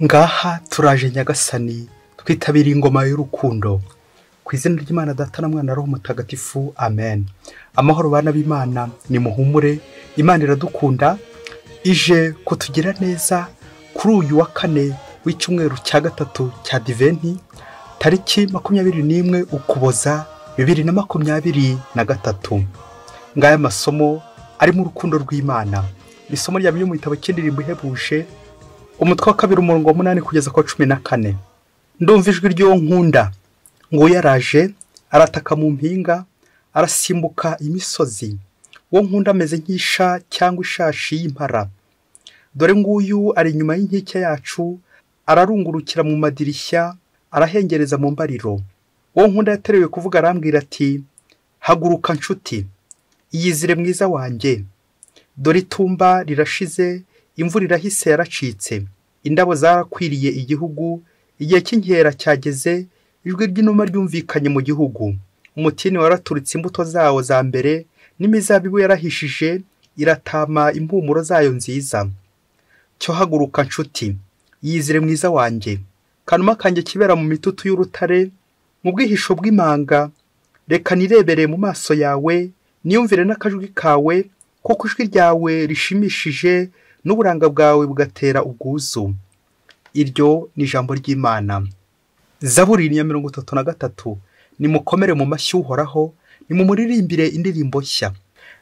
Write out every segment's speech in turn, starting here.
Ngaha turaje Nyagasani, twitabiriye ingoma y'urukundo. Ku izina ry'Imana Data na Mwana Roho Mutagatifu, amen. Amahoro bana b'Imana, nimuhumure, Imana iradukunda, ije kutugira neza kuri uyu wa kane w'icyumweru cya gatatu cya Diventi, tariki 21 Ukuboza 2023. Ngaya masomo arimo urukundo rw'Imana. Isomo rya mu gitabo cy'indirimbo ihebuje, umutwe wa 2 umurongo wa 8 kugeza ku 14. Ndumva ijwi ry'uwo nkunda, ngo yaraje, arataka mu mpinga, arasimbuka imisozi. Uwo nkunda ameze nk'isha cyangwa ishashi y'impara. Dore nguyu ari inyuma y'inkike yacu, ararungurukira mu madirishya, arahengereza mu mbariro. Uwo nkunda yaterewe kuvuga arambwira ati: haguruka nshuti, iyizire mwiza wanjye. Dore itumba rirashize, imvura irahise yaracitse, indabo zarakwiriye igihugu, igihe cy'inkera cyageze, ijwi ry'inuma ryumvikanye mu gihugu. Umutini waraturitse imbuto zawo za mbere, n'imizabibu yarahishije, iratama impumuro zayo nziza. Cyo haguruka nshuti, yizire mwiza wanjye. Kanuma kanjye kibera mu mitutu y'urutare, mu bwihisho bw'imanga, reka nirebere mu maso yawe, niyumvire n'akajwi kawe, kuko ijwi ryawe rishimishije, n'uburanga bwawe bugatera ubwuzu. Iryo ni ijambo ry'Imana. Zaburi ya 33. Nimukomere mu mashyi Uhoraho, nimumuririmbire indirimbo nshya.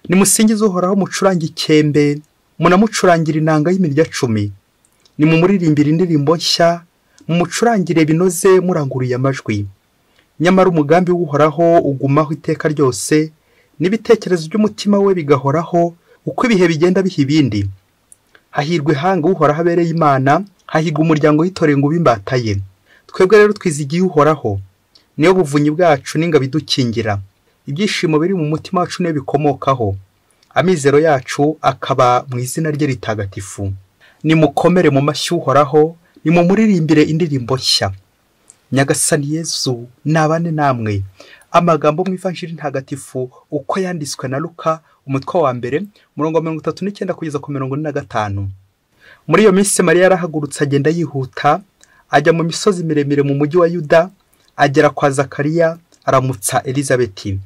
Nimusingize Uhoraho mucurange ikembe, munamucurangira inanga y'imirya 10. Nimumuririmbire indirimbo nshya, mumucurangire binoze muranguriye amajwi. Nyamara umugambi w'Uhoraho ugumaho iteka ryose, n'ibitekerezo by'umutima we bigahoraho uko ibihe bigenda biha ibindi. Hahirwe hanga Uhoraho abereye Imana, hahirwa umuryango yitoreye ngo ubimbata ye. Twebwe rero twizigiye Uhoraho, niyo buvunyi bwacu n'ingabo idukingira. Ibyishimo biri mu mutima wacu niyo bikomokaho, amizero yacu akaba mu izina rye ritagatifu. Nimukomere mu mashyi Uhoraho, nimumuririmbire indirimbo nshya. Nyagasani Yezu nabane namwe. Amagambo mu Ivanjiri ntagatifu uko yanditswe na Luka, umutwe wa 1 umurongo wa 39 kugeza ku 45. Muri iyo minsi Mariya yarahagurutse agenda yihuta, ajya mu misozi miremire mu mujyi wa Yuda, agera kwa Zakariya aramutsa Elizabeti.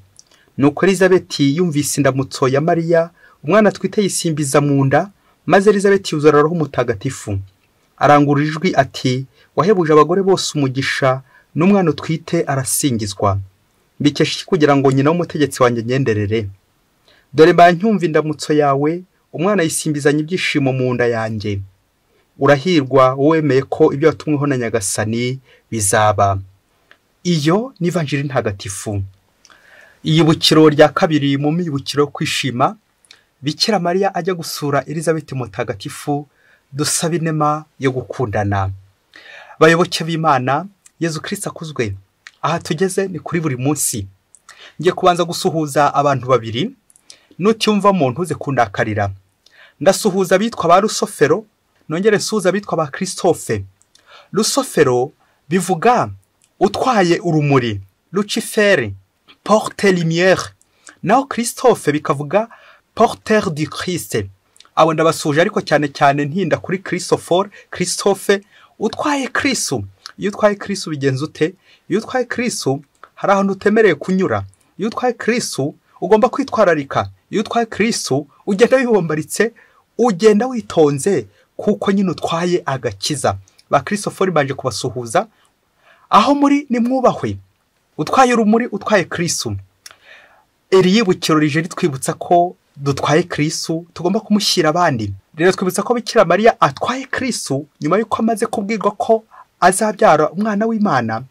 Nuko Elizabeti yumvise indamutso ya Mariya, umwana atwite yisimbiza mu nda, maze Elizabeti yuzura Roho Mutagatifu. Arangurura ijwi ati: wahebuje abagore bose umugisha, n'umwana utwite arasingizwa. Mbikesha iki kugira ngo nyina w'umutegetsi wanjye ngenderere? Dore mba indamutso yawe, umwana yisimbizanye ibyishimo mu nda yanjye. Urahirwa wemeye ko ibyo watumweho na Nyagasani bizaba. Iyo ni Ivanjiri ntagatifu. Iyibukiro rya kabiri mu mibukiro kwishima, Bikira Mariya ajya gusura Elizabeti mutagatifu, dusaba inema yo gukundana. Bayoboke b'Imana, Yezu Kristo akuzwe. Aha tugeze ni kuri buri munsi. Ngiye kubanza gusuhuza abantu babiri, nutiyumvamo ntuze kundakarira. Ndasuhuza abitwa ba Rusofero, nongere nsuhuza abitwa ba Christophe. Rusofero bivuga utwaye urumuri, Lucifer, porte lumière. Naho Christophe bikavuga porteur du Christ. Abo ndabasuhuje ariko cyane cyane ntinda kuri Christopher, Christophe utwaye Kristo. Iyo utwaye Kristo bigenza ute? Iyo utwaye Kristo hari ahantu utemereye kunyura. Iyo utwaye Kristo ugomba kwitwararika. Iyo utwaye Kristo ugenda wibombaritse, ugenda witonze, kuko nyine utwaye agakiza. Ba Christopher banje kubasuhuza, aho muri nimwubahwe. Utwaye urumuri, utwaye Kristo. Iri yibukiro rije ritwibutsa ko dutwaye Kristo, tugomba kumushyira abandi. Rero twibutsa ko Bikira Mariya atwaye Kristo nyuma yuko amaze kubwirwa ko azabyara umwana w'Imana.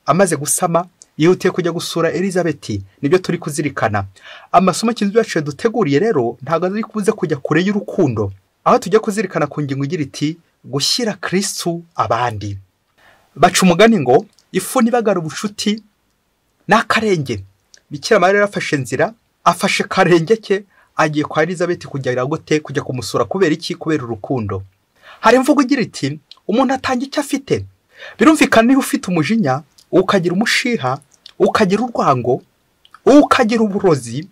Amaze gusama yihutiye kujya gusura Elizabeti. Nibyo turi kuzirikana. Amasomo cy'inzu yacu duteguriye rero ntabwo ari kubuze kujya kure y'urukundo, aho tujya kuzirikana ku ngingo igira iti: gushyira Kristo abandi. Baca umugani ngo ifu nibagara ubucuti n'akarenge. Bikira Mariya yarafashe nzira, afashe karenge ke, agiye kwa Elizabeti kujya gute? Kujya kumusura. Kubera iki? Kubera urukundo. Hari imvugo igira iti: umuntu atanga icyo afite. Birumvikana niba ufite umujinya, ukagira umushiha, ukagira urwango, ukagira uburozi,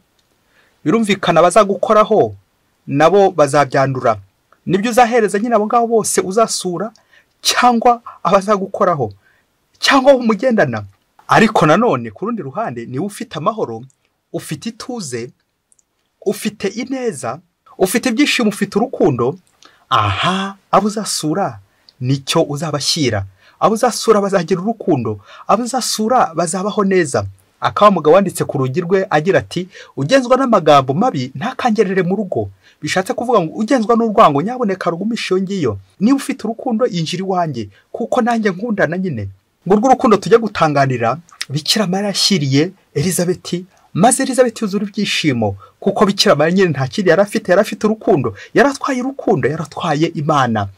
birumvikana bazagukoraho nabo bazabyandura. Nibyo uzahereza nyine abo ngabo bose uzasura, cyangwa abazagukoraho cyangwa umugendana. Ariko nanone ku rundi ruhande niwe ufite amahoro, ufite ituze, ufite ineza, ufite ibyishimo, ufite urukundo. Aha abo uzasura nicyo uzabashyira, abo uzasura bazagira urukundo, abo uzasura bazabaho neza. Akaba mugabo wanditse ku rugi rwe agira ati ugenzwa n'amagambo mabi ntakangerere mu rugo. Bishatse kuvuga ngo ugenzwa n'urwango nyaboneka rugumisha iyo ngiyo. Niba ufite urukundo injira iwanjye, kuko nanjye nkundana nyine. Ngo urwo rukundo tujya gutanganira Bikira Mariya yashyiriye Elizabeti, maze Elizabeti yuzura ibyishimo, kuko Bikira Mariya nyine nta kindi yari afite, yari afite urukundo, yaratwaye urukundo, yaratwaye Imana.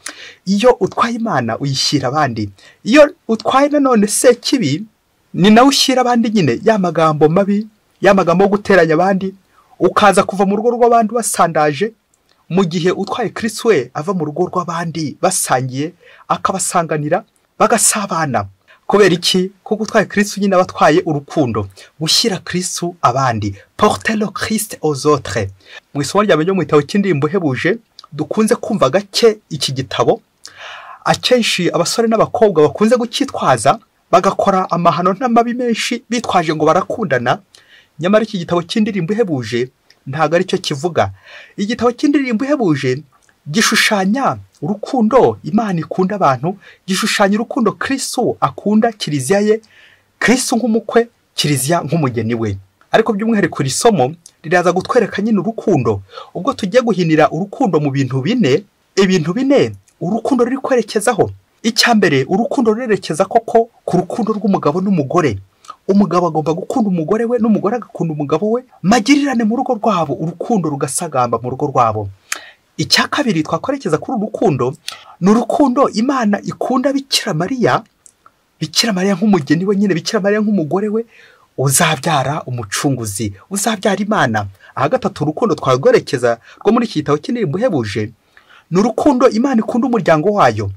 Iyo utwaye Imana uyishyira abandi. Iyo utwaye nanone sekibi ni nawe ushyira abandi nyine, ya magambo mabi, ya magambo yo guteranya abandi, ukaza kuva mu rugo rw'abandi basandaje, mu gihe utwaye Kristo we ava mu rugo rw'abandi basangiye, akabasanganira bagasabana. Kubera iki? Kuko utwaye Kristo nyine abatwaye urukundo, gushyira Kristo abandi, porter le Christ aux autres. Mu isomo rya mbere mu gitabo cy'indirimbo ihebuje dukunze kumva gake iki gitabo, akenshi abasore n'abakobwa bakunze gucyitwaza bagakora amahano n'amabi menshi bitwaje ngo barakundana. Nyamara iki gitabo cy'indirimbo ihebuje ntabwo aricyo kivuga. Igitabo cy'indirimbo ihebuje gishushanya urukundo Imana ikunda abantu, gishushanya urukundo Kristo akunda kiliziya ye, Kristo nk'umukwe, kiliziya nk'umugeni we. Ariko by'umwihariko iri somo riraza gutwereka nyine urukundo. Ubwo tugiye guhinira urukundo mu bintu bine, ibintu bine urukundo ruri kwerekezaho. Icya mbere, urukundo rurerekeza koko ku rukundo rw'umugabo n'umugore. Umugabo agomba gukunda umugore we n'umugore agakunda umugabo we, magirirane mu rugo rwabo, urukundo rugasagamba mu rugo rwabo. Icya kabiri twakwerekeza kuri urukundo ni urukundo Imana ikunda Bikira Mariya, Bikira Mariya nk'umugeni we nyine, Bikira Mariya nk'umugore we uzabyara umucunguzi, uzabyara Imana. Aha gatatu urukundo twagwerekeza rwo muri iki gitabo cy'indirimbo ihebuje ni urukundo Imana ikunda umuryango wayo.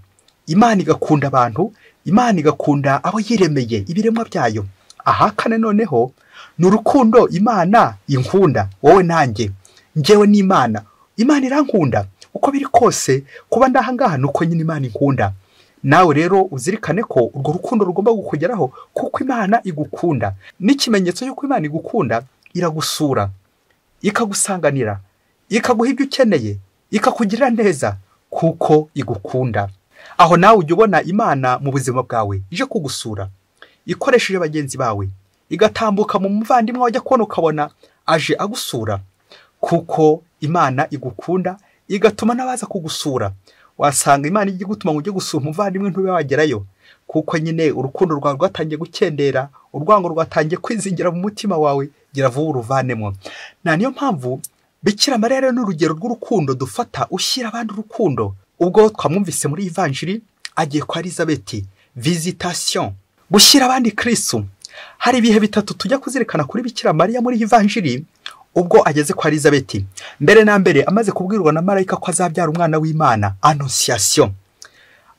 Imana igakunda abantu, Imana igakunda abo yiremeye, ibiremwa byayo. Aha kane noneho ni urukundo Imana inkunda wowe nanjye, njyewe n'Imana. Imana irankunda uko biri kose, kuba ndahangaha nuko nyine Imana inkunda. Nawe rero uzirikane ko urwo rukundo rugomba kukugeraho kuko Imana igukunda. N'ikimenyetso y'uko Imana igukunda, iragusura, ikagusanganira, ikaguha ibyo ukeneye, ikakugirira neza kuko igukunda. Aho nawe ujya ubona Imana mu buzima bwawe ije kugusura ikoresheje bagenzi bawe, igatambuka mu muvandimwe wajya kubona ukabona aje agusura, kuko Imana igukunda, igatuma n'abaza kugusura. Wasanga Imana ijya igutuma ngo ujye gusura umuvandimwe ntube wagerayo, kuko nyine urukundo rwawe rwatangiye gukendera, urwango rwatangiye kwizingira mu mutima wawe, gira vuba uruvanemo. Na niyo mpamvu Bikira Mariya rero ni urugero rw'urukundo dufata, ushyira abandi urukundo. Ubwo twamwumvise muri Ivanjiri agiye kwa Elizabeti, visitation, gushyira abandi Kristo. Hari ibihe bitatu tujya kuzirikana kuri Bikira Mariya muri Ivanjiri ubwo ageze kwa Elizabeti. Mbere na mbere amaze kubwirwa na marayika ko azabyara umwana w'Imana, annonciation,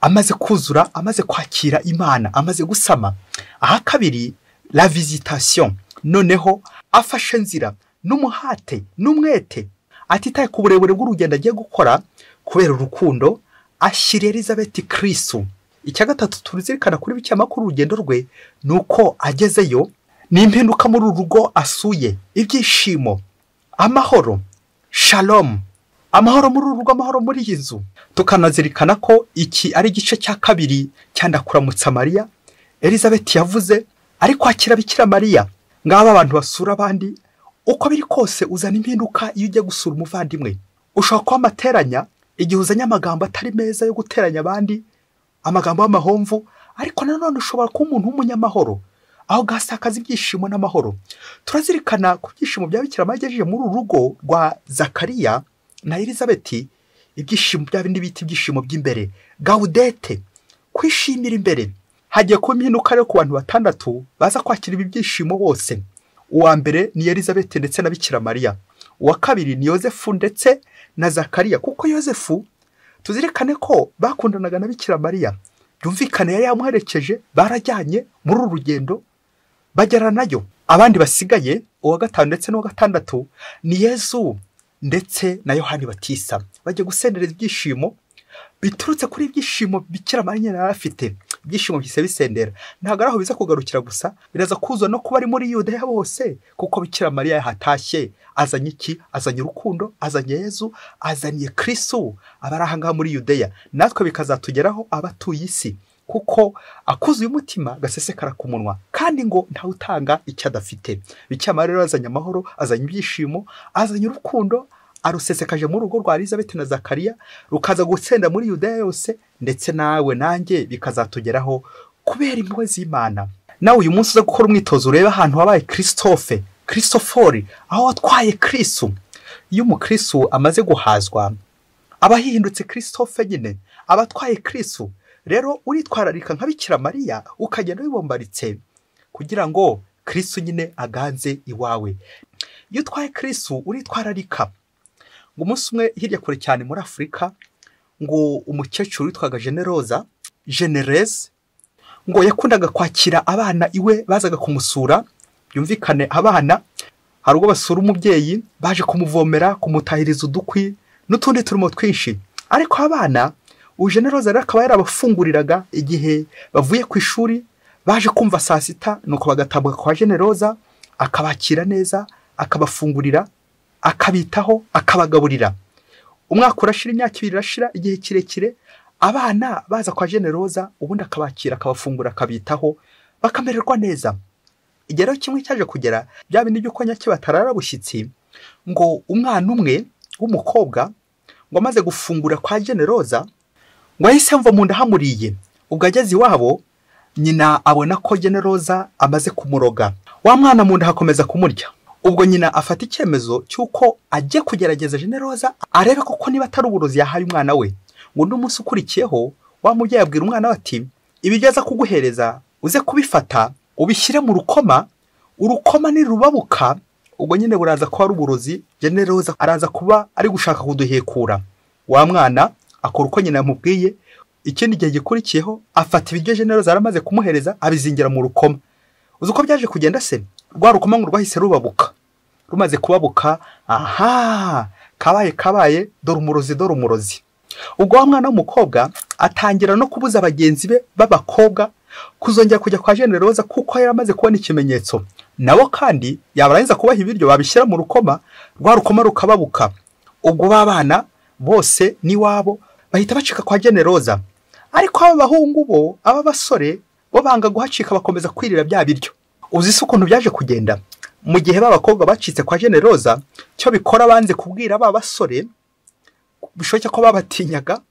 amaze kuzura, amaze kwakira Imana, amaze gusama. Aha kabiri, la visitation, noneho afashe nzira n'umuhate n'umwete, atitaye ku burebure bw'urugendo agiye gukora, kubera urukundo ashyira Elizabeti Kristo. Icya gatatu tuzirikana kuri Bikira Mariya kuri urugendo rwe nuko agezeyo ni impinduka muri uru rugo asuye, ibyishimo, amahoro, shalom, amahoro muri uru rugo, amahoro muri iyi nzu. Tukanazirikana ko iki ari igice cya kabiri cya Ndakuramutsa Mariya Elizabeti yavuze ari kwakira Bikira Mariya. Ngaba abantu basura abandi, uko biri kose uzana impinduka iyo ujya gusura umuvandimwe. Ushobora kuba amateranya igihe uzanye amagambo atari meza yo guteranya abandi, amagambo y'amahomvu, ariko nanone ushobora kuba umuntu w'umunyamahoro, aho gasakaza ibyishimo n'amahoro. Turazirikana ku byishimo bya Bikira Mariya agejeje muri uru rugo rwa Zakariya na Elizabeti, ibyishimo bya bindi bita ibyishimo by'imbere, gaudete, kwishimira imbere. Hagiye kuba impinduka rero ku bantu batandatu baza kwakira ibi byishimo bose. Uwa mbere ni Elizabeti ndetse na Bikira Mariya. Uwa kabiri ni Yozefu ndetse na Zakariya, kuko Yozefu tuzirikane ko bakundanaga na Bikira Mariya, byumvikane yari yamuherekeje, barajyanye muri uru rugendo bagera nayo. Abandi basigaye, uwa gatanu ndetse n'uwa gatandatu, ni Yezu ndetse na Yohani Batista, bagiye gusendereza ibyishimo Biturutse kuri ibyishimo Bikira Mariya yari afite, ibyishimo bihise bisendera. Ntabwo ari aho biza kugarukira gusa, biraza kuza no kuba ari muri Yudeya bose, kuko Bikira Mariya yahatashye azanye iki? Azanye urukundo, azanye Yezu, azaniye Kristo abari aha ngaha muri Yudeya. Natwe bikazatugeraho abatuye isi, kuko akuzuye umutima gasesekara ku munwa, kandi ngo ntawutanga icyo adafite. Bikira Mariya rero azanye amahoro, azanye ibyishimo, azanye urukundo, arusesekaje mu rugo rwa Elizabeth na Zakariya, rukaza gutsenda muri Yudeya yose, ndetse nawe nanjye bikazatugeraho kubera impuhwe z'Imana. Nawe uyu munsi uza gukora umwitozo urebe ahantu wabaye Christophe, Christofori, aho watwaye Kristo. Iyo umukristo amaze guhazwa aba yihindutse Christophe nyine, aba atwaye Kristo. Rero uritwararika nka Bikira Mariya, ukagenda wibombaritse kugira ngo Kristo nyine aganze iwawe. Iyo utwaye Kristo uritwararika. Ngo umunsi umwe hirya kure cyane muri Afurika, ngo umukecuru witwaga Generoza, Genereze, ngo yakundaga kwakira abana iwe bazaga kumusura. Byumvikane abana hari ubwo basura umubyeyi baje kumuvomera, kumutahiriza udukwi n'utundi turimo twinshi. Ariko abana Generoza rero akaba yarabafunguriraga igihe bavuye ku ishuri baje kumva saa sita, nuko bagatambuka kwa Generoza, akabakira neza, akabafungurira, akabitaho, akabagaburira. Umwaka urashira, imyaka ibiri irashira, igihe kirekire abana baza kwa Generoza, ubundi akabakira, akabafungura, akabitaho, bakamererwa neza. Igihe rero kimwe cyaje kugera, bya bindi by'uko nyacyo batarara bushyitsi, ngo umwana umwe w'umukobwa ngo amaze gufungura kwa Generoza, ngo ahise mva mu nda hamuriye. Ubwo ageze iwabo, nyina abona ko Generoza amaze kumuroga, wa mwana mu nda hakomeza kumurya. Ubwo nyina afata icyemezo cy'uko ajye kugerageza Generoza arebe koko niba atari uburozi yahaye umwana we. Ngo undi munsi ukurikiyeho, wa mubyeyi abwira umwana we ati, ibiryo aza kuguhereza uze kubifata ubishyire mu rukoma, urukoma nirubabuka ubwo nyine buraza kuba ari uburozi, Generoza araza kuba ari gushaka kuduhekura. Wa mwana akora uko nyina yamubwiye. Ikindi gihe gikurikiyeho afata ibiryo Generoza yaramaze kumuhereza abizingira mu rukoma. Uzi uko byaje kugenda se? Rwa rukoma ngo rwahise rubabuka. Rumaze kubabuka, aha, kabaye kabaye, dore umurozi, dore umurozi. Ubwo wa mwana w'umukobwa atangira no kubuza bagenzi be b'abakobwa kuzongera kujya kwa Generoza, kuko yaramaze kubona ikimenyetso. Nabo kandi yabarangiza kubaha ibiryo babishyira mu rukoma, rwa rukoma rukababuka. Ubwo babana bose niwabo bahita bacika kwa Generoza. Ariko aba bahungu bo, aba basore bo banga guhacika, bakomeza kwirira bya biryo. Uzi se ukuntu byaje kugenda? Mu gihe b'abakobwa bacitse kwa Generoza, cyo bikora banze kubwira ba basore, bishoboke ko babatinyaga.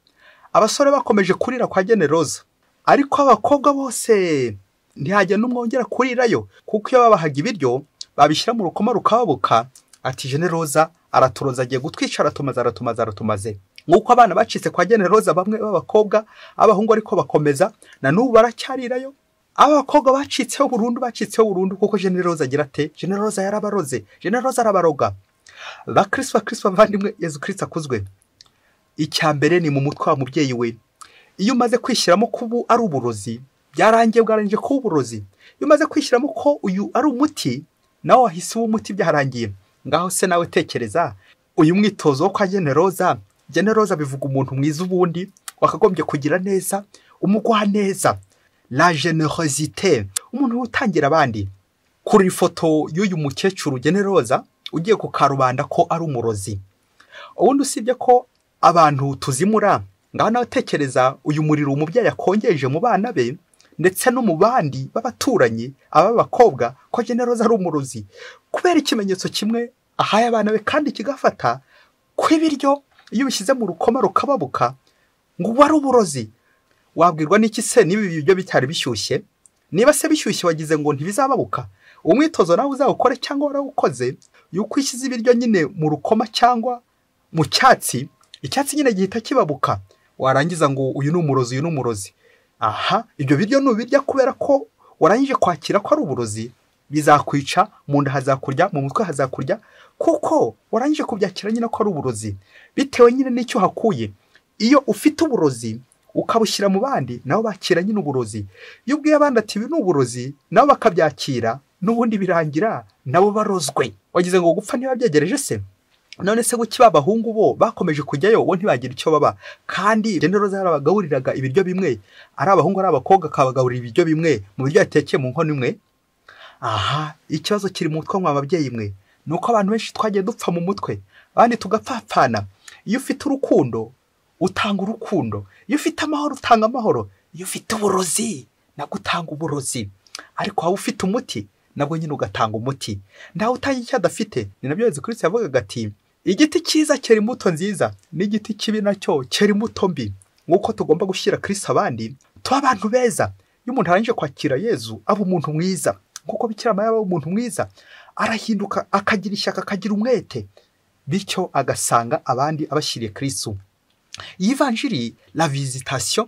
Abasore bakomeje kurira kwa Generoza, ariko abakobwa bose ntihajya n'umwe wongera kurirayo, kuko iyo babahaga ibiryo babishyira mu rukoma rukababuka, ati Generoza araturoza, agiye gutwica, aratumaze, aratumaze, aratumaze. Nk'uko abana bacitse kwa Generoza bamwe b'abakobwa, abahungu ariko bakomeza na n'ubu baracyarirayo. Abakobwa bacitseho burundu, bacitseho burundu, kuko Generoza agira ate? Generoza yarabaroze, Generoza arabaroga. Bakristo, bakristo bavandimwe, Yezu Kristo akuzwe. Icya mbere ni mu mutwe wa mubyeyi we. Iyo umaze kwishyiramo ko ubu ari uburozi, byarangiye, bwarangije kuba uburozi. Iyo umaze kwishyiramo ko uyu ari umuti, nawe wahise uba umuti, byarangiye. Ngaho se nawe tekereza uyu mwitozo wo kwa Generoza. Generoza bivuga umuntu mwiza, ubundi wakagombye kugira neza, umugwa neza, la générosité, umuntu utangira abandi. Kuri ifoto y'uyu mukecuru Generoza ugiye ku karubanda ko ari umurozi. Ubundi usibye ko abantu tuzimura, ngaho nawe tekereza uyu muriro umubyeyi akongeje mu bana be ndetse no mu bandi b'abaturanyi, aba bakobwa, ko Generoza ari umurozi, kubera ikimenyetso kimwe ahaye abana be kandi kigafata, ko ibiryo iyo ubishyize mu rukoma rukababuka ngo ubu ari uburozi. Wabwirwa n'iki se niba ibi biryo bitari bishyushye? Niba se bishyushye wagize ngo ntibizababuka? Umwitozo nawe uzawukore cyangwa warawukoze, yuko ushyize ibiryo nyine mu rukoma cyangwa mu cyatsi, icyatsi nyine gihita kibabuka, warangiza ngo uyu ni umurozi, uyu ni umurozi. Aha, ibyo biryo nubirya kubera ko warangije kwakira ko ari uburozi, bizakwica, mu nda hazakurya, mu mutwe hazakurya, kuko warangije kubyakira nyine ko ari uburozi, bitewe nyine n'icyo hakuye. Iyo ufite uburozi ukabushyira mu bandi, nabo bakira nyine uburozi. Iyo ubwiye abandi ati ibi ni uburozi, nabo bakabyakira, n'ubundi birangira nabo barozwe. Wagize ngo gupfa niba byegereje se? None se guki b'abahungu bo bakomeje kujyayo bo ntibagira icyo baba, kandi Generoza yarabagaburiraga ibiryo bimwe, ari abahungu ari abakobwa akabagaburira ibiryo bimwe mu biryo yatekeye mu nkono imwe. Aha ikibazo kiri mu mutwe mwa babyeyi mwe, nuko abantu benshi twagiye dupfa mu mutwe, abandi tugapfapfana. Iyo ufite urukundo utanga urukundo, iyo ufite amahoro utanga amahoro, iyo ufite uburozi nabwo utanga uburozi, ariko waba ufite umuti nabwo nyine ugatanga umuti. Ntawe utanga icyo adafite. Ni nabyo Yezu Kristo yavugaga ati igiti cyiza cyera imbuto nziza, n'igiti kibi nacyo cyera imbuto mbi. Nk'uko tugomba gushyira Kristo abandi, tuba abantu beza. Iyo umuntu arangije kwakira Yezu aba umuntu mwiza, kuko Bikira Mariya aba umuntu mwiza, arahinduka akagira ishyaka akagira umwete, bityo agasanga abandi abashyiriye Kristo. Iyi vanjiri la visitation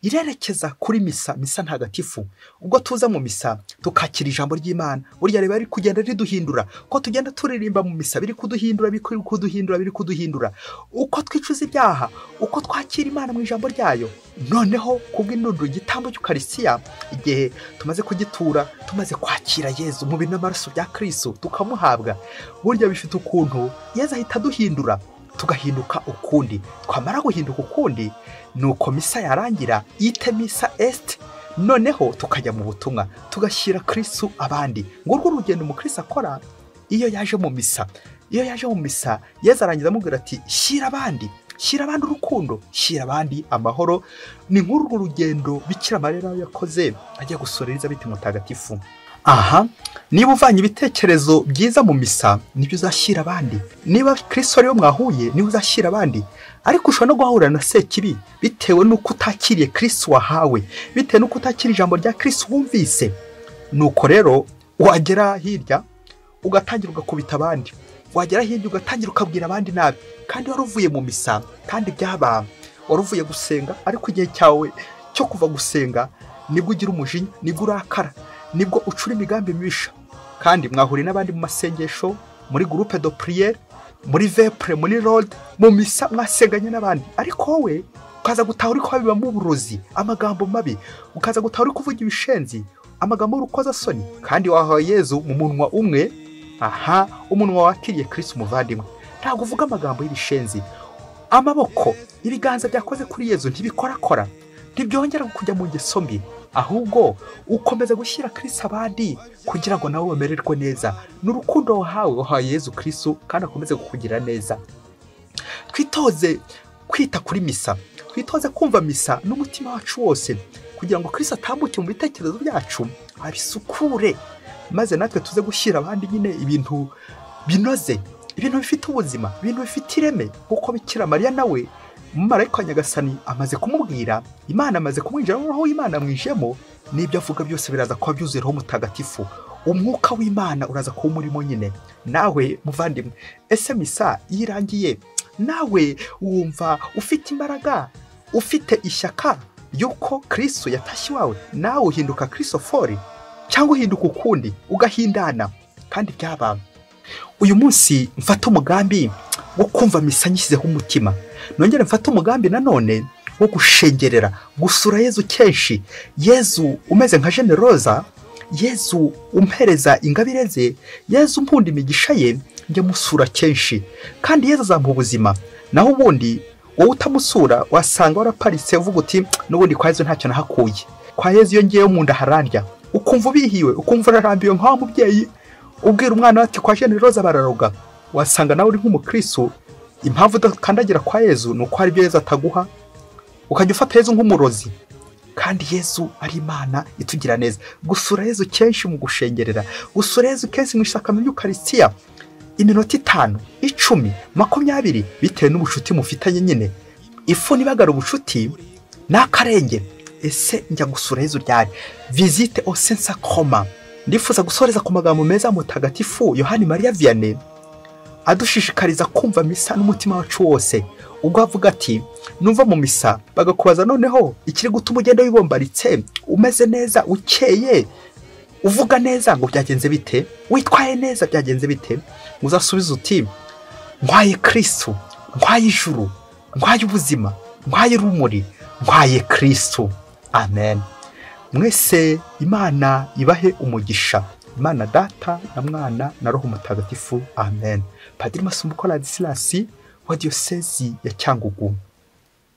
irerekeza kuri misa, misa ntagatifu. Ubwo tuza mu misa tukakira ijambo ry'Imana, burya riba riri kugenda riduhindura. Uko tugenda turirimba mu misa biri kuduhindura, biri kuduhindura, biri kuduhindura. Uko twicuza ibyaha, uko twakira Imana mu ijambo ryayo. Noneho kubw'indunduro igitambo cy'Ukaristiya, igihe tumaze kugitura, tumaze kwakira Yezu mu n'amaraso bya Kristo tukamuhabwa, burya bifite ukuntu Yezu ahita aduhindura, tugahinduka ukundi. Twamara guhinduka ukundi, nuko misa yarangira, ite misa est, noneho tukajya mu butumwa, tugashyira Kristo abandi. Ngurwo urugendo umukristo akora iyo yaje mu misa. Iyo yaje mu misa, Yezu arangiza amubwira ati shyira abandi, shyira abandi urukundo, shyira abandi amahoro. Ni nk'urwo rugendo Bikira Mariya yakoze ajya gusura Elizabeti mutagatifu. Aha, niba uvanye ibitekerezo byiza mu misa, nibyo uzashyira abandi. Niba Kristo ariwe mwahuye, niwe uzashyira abandi. Ariko ushobora no guhahurira na Sekibi bitewe n'uko utakiriye Kristo wahawe, bitewe n'uko utakiriye ijambo rya Kristo wumvise. Nuko rero wagera hirya ugatangira ugakubita abandi, wagera hirya ugatangira ukabwira abandi nabi, kandi wari uvuye mu misa, kandi byaba wari uvuye gusenga, ariko igihe cyawe cyo kuva gusenga nibwo ugira umujinya, nibwo urakara, nibwo ucura imigambi mibisha. Kandi mwahuriye n'abandi mu masengesho, muri groupe de prière, muri vepre, muri rode, mu misa mwasenganye n'abandi, ariko wowe ukaza gutaha uri kwabibamo uburozi, amagambo mabi, ukaza gutaha uri kuvuga ibishenzi, amagambo y'urukozasoni, kandi wahawe Yezu mu munwa umwe. Aha, umunwa wakiriye Kristo umuvandimwe, ntabwo uvuga amagambo y'ibishenzi. Amaboko, ibiganza byakoze kuri Yezu ntibikorakora, ntibyongera kujya mu ngeso mbi, ahubwo ukomeza gushyira Kristo abandi kugira ngo nawe bamererwe neza. N'urukundo wahawe, wahawe Yezu Kristo, kandi akomeze kukugira neza. Twitoze kwita kuri misa, twitoze kumva misa n'umutima wacu wose, kugira ngo Kristo atambuke mu bitekerezo byacu abisukure, maze natwe tuze gushyira abandi nyine ibintu binoze, ibintu bifite ubuzima, ibintu bifite ireme. Kuko Bikira Mariya nawe umumarayika wa Nyagasani amaze kumubwira, Imana amaze kumwinjiramo, roho y'Imana amwijemo, n'ibyo avuga byose biraza kuba byuzuye Roho Mutagatifu. Umwuka w'Imana uraza kuba umurimo nyine. Nawe muvandimwe, ese misa iyo irangiye nawe wumva ufite imbaraga, ufite ishyaka yuko Kristo yatashye iwawe? Nawe uhinduka Kristofori cyangwa uhinduka ukundi, ugahindana? Kandi byaba uyu munsi mfata umugambi wo kumva misa nyishyizeho umutima, nongere mfata umugambi nanone wo gushengerera, gusura Yezu kenshi. Yezu umeze nka Generoza, Yezu umpereza ingabire ze, Yezu umpunda imigisha ye, njya musura kenshi, kandi Yezu azampa ubuzima. Naho ubundi wowe utamusura wasanga waraparitse uvuga uti n'ubundi kwa Yezu ntacyo nahakuye, kwa Yezu iyo ngiyeyo mu nda harandya, ukumva ubihiwe, ukumva urarambiwe nka wa mubyeyi ubwira umwana ati kwa Generoza bararoga. Wasanga nawe uri nk'umukristo, impamvu udakandagira kwa Yezu ni uko hari ibyo Yezu ataguha, ukajya ufata Yezu nk'umurozi, kandi Yezu ari Imana itugira neza. Gusura Yezu kenshi mu gushengerera, gusura Yezu kenshi mu isakamento y'Ukaristiya, iminota 5, 10, 20, bitewe n'ubucuti mufitanye nyine. Ifu nibagara ubucuti n'akarenge. Ese njya gusura Yezu ryari? Visite au Saint Sacrement. Ndifuza gusoreza ku magambo meza mutagatifu Yohani Maria Vianney adushishikariza kumva misa n'umutima wacu wose. Ubwo avuga ati numva mu misa bagakubaza noneho ikiri gutuma ugenda wibombaritse, umeze neza, ukeye, uvuga neza, ngo byagenze bite, witwaye neza byagenze bite, uzasubiza uti ntwaye Kristo, ntwaye ijuru, ntwaye ubuzima, ntwaye urumuri, ntwaye Kristo. Amen. Mwese Imana ibahe umugisha. Imana Data na Mwana na Roho Mutagatifu. Amen. Padiri Masumbuko Ladislas wa Diyosezi ya Cyangugu.